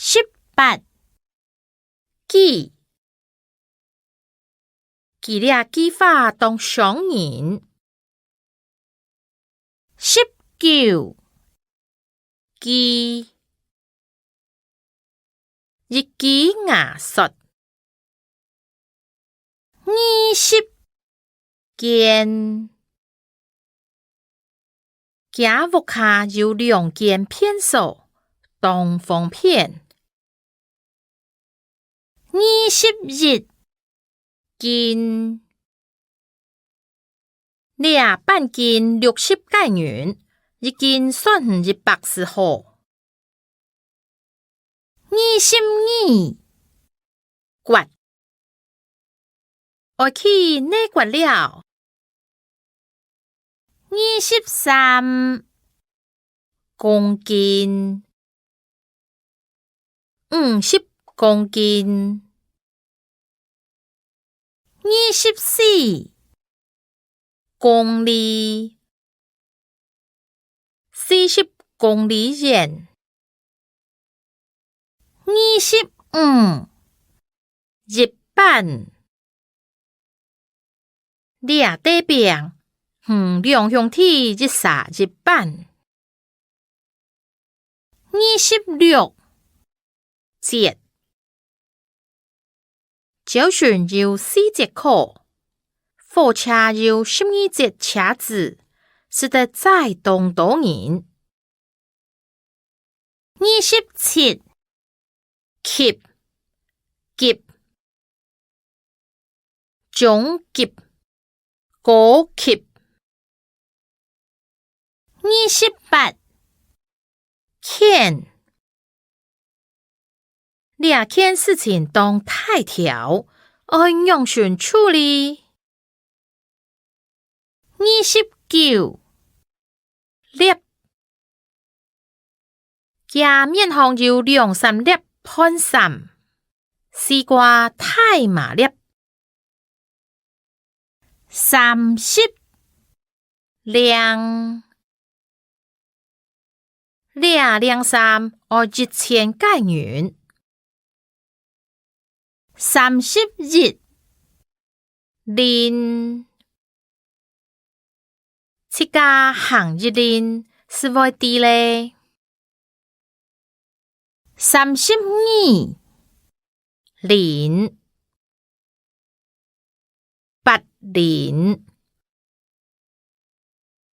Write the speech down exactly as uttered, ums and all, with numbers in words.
十八，句。佢這句話當傷人。十九，句。一句瓦說。二十，間。厥屋下有兩間便所，當方便。二十一，斤。這半斤六十個銀，一斤算你一百就好。 二十二，刮。愛去哪刮了？二十三，公斤。五十公斤。 二十四，公里。四十公里遠。二十五，一半。這塊餅，嗯，兩兄弟一儕一半。 二十六，節。朝晨有四節課，火車有十二節車次，使得載當多人。二十七，級，級。 中級、高級。二十八，件。這件事情當大條，愛仰般處理？二十九，粒。 厥面項有兩三粒汗衫，西瓜大嫲粒。三十，領。這領衫愛一千個銀。 三十一，輪。自家行一輪，就會知咧。三十二，輪。八輪。